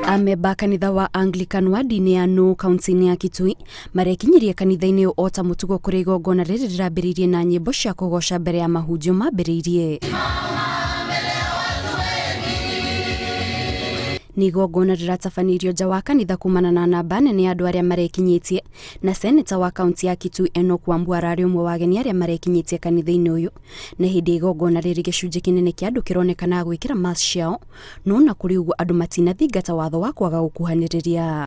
Amemba a kanitha wa Anglican wa ndini ya Nũũ kaunti-inĩ ya Kitui marekinyirie kanitha-inĩ ũyũ o ta mũtugo kũrĩa igongona rĩrĩ rĩrambĩrĩirie na nyĩmbo cia kũgoca mbere ya mahunjio mambĩrĩirie. Nĩ igongona rĩratabanĩirio nja wa kanitha kumana na namba nene ya andũ arĩa marekinyĩtie na seneta wa kaunti ya Kitui Enoch Wambua ararĩ ũmwe wa ageni arĩa marekinyĩtie kanitha-inĩ ũyũ. Na hĩndĩ ya igongona rĩrĩ gĩcunjĩ kĩnene kĩa andũ kĩronekana gwĩkĩra mask ciao no na kũrĩ ũguo andũ matinathingata watho wa kwaga gũkuhanĩrĩria.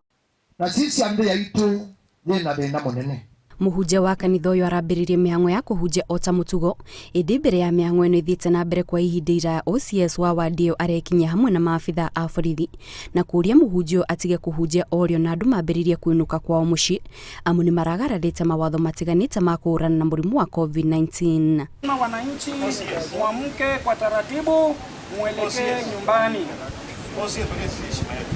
Na sisya nthĩ yaitũ yĩ na thĩna mũnene. Mũhunjia wa kanitha ũyũ arambĩrĩirie mĩhang'o ya kũhunjia o ta mũtugo, ĩndĩ mbere ya mĩhang'o ĩno ĩthiĩte na mbere kwa ihinda iraya OCS wa wadi ĩyo arekinyia hamwe na maabithaa a borithi na kũria mũhunjia ũyũ atige kũhunjia orĩo na andũ mambĩrĩrie kũinũka kwao mũciĩ amu nĩ maragararĩte mawatho matiganĩte ma kũhũrana na mũrimũ wa COVID-19. Wananchi muamke kwa taratibu, muelekee nyumbani.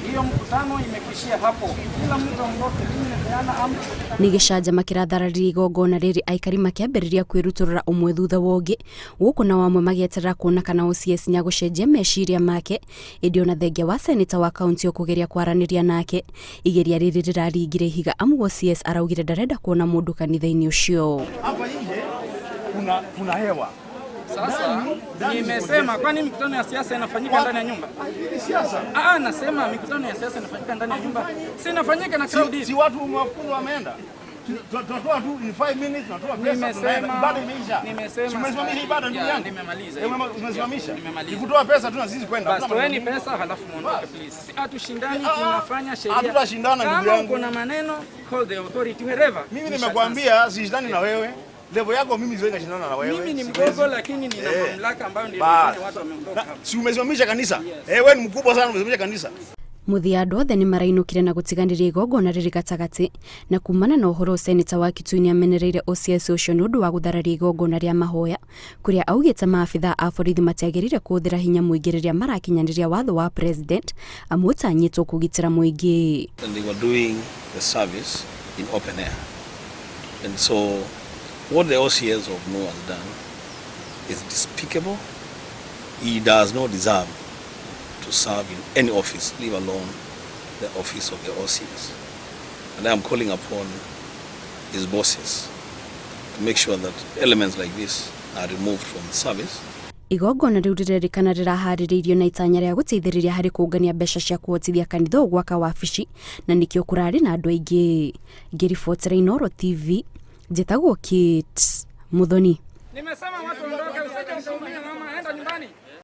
Hiyo mkutano imekishia hapo, kila mtu aondoke. Mimi nimepeana amri. Nĩ gĩcanjama kĩrathararirie igongona rĩrĩ aikari makĩambĩrĩria kwĩrutũrũra ũmwe thutha wa ũngĩ gũkũ nao amwe magĩeterera kuona kana OCS nĩagũcenjia meciria make ĩndĩ ona thengia wa seneta wa kaunti kũgeria kwaranĩria nake igeria rĩrĩ rĩraringire ihiga amu OCS araugire ndarenda kuona mũndũ kanitha-inĩ ũcio. Hapa nje kuna hewa. Sasa nimesema, kwani mikutano ya siasa inafanyika ndani ya nyumba? Hii ni siasa. Ah, nasema mikutano ya siasa inafanyika ndani ya nyumba, si inafanyika na crowd. Si watu umewafukuza wameenda. Tunatoa tu in 5 minutes, tunatoa pesa, tunaenda. Ibada imeisha. Nimesema Si umesimamisha ibada ndugu Ya, yangu? nimemaliza. Eh, umesimamisha. Nimemaliza. Ni kutoa pesa tu na sisi kwenda. Basi Hatuna toeni maneno. pesa halafu muondoke please. Si hatushindani, Ah, ah, tunafanya sheria. hatutashindana ndugu Kama yangu. uko na maneno, call the authority wherever. Mimi We shall nimekwambia sishindani na wewe. Level yako mimi siwezi kushindana na wewe. Mimi ni Siwezi. mdogo lakini nina Eh. mamlaka ambayo ndio Bas. imefanya watu wameondoka Na, hapa. Si umesimamisha kanisa? Eh, wewe ni mkubwa sana umesimamisha kanisa. Mũthia andũ othe nĩ marainũkire na gũtiganĩria igongona rĩrĩ gatagatĩ na kumana na ũhoro seneta wa Kitui nĩamenereire OCS ũcio nĩ ũndũ wa gũthararia igongona rĩa mahoya kũrĩa augĩte maabithaa a borithi matiagĩrĩire kũhũthĩra hinya mũingĩ rĩrĩa marakinyanĩria watho wa president amu ũtanyĩtwo kũgitĩra mũingĩ. And they were doing the service in open air. And so what the OCS of NU has done is despicable. He does not deserve to serve in any office, leave alone the office of the OCS. And I am calling upon his bosses to make sure that elements like this are removed from the service. Igongona rĩu rĩrerĩkana rĩraharĩrĩirio na itanya rĩa gũteithĩrĩria harĩ kũngania mbeca cia kũhotithia kanitha ũyũ gwaka wabici na nĩkĩo kũrarĩ na andũ aingĩ. Ngĩribotera Inooro TV, njĩtagwo Kate Muthoni. Nimesema watu waondoke, usije ukaumia.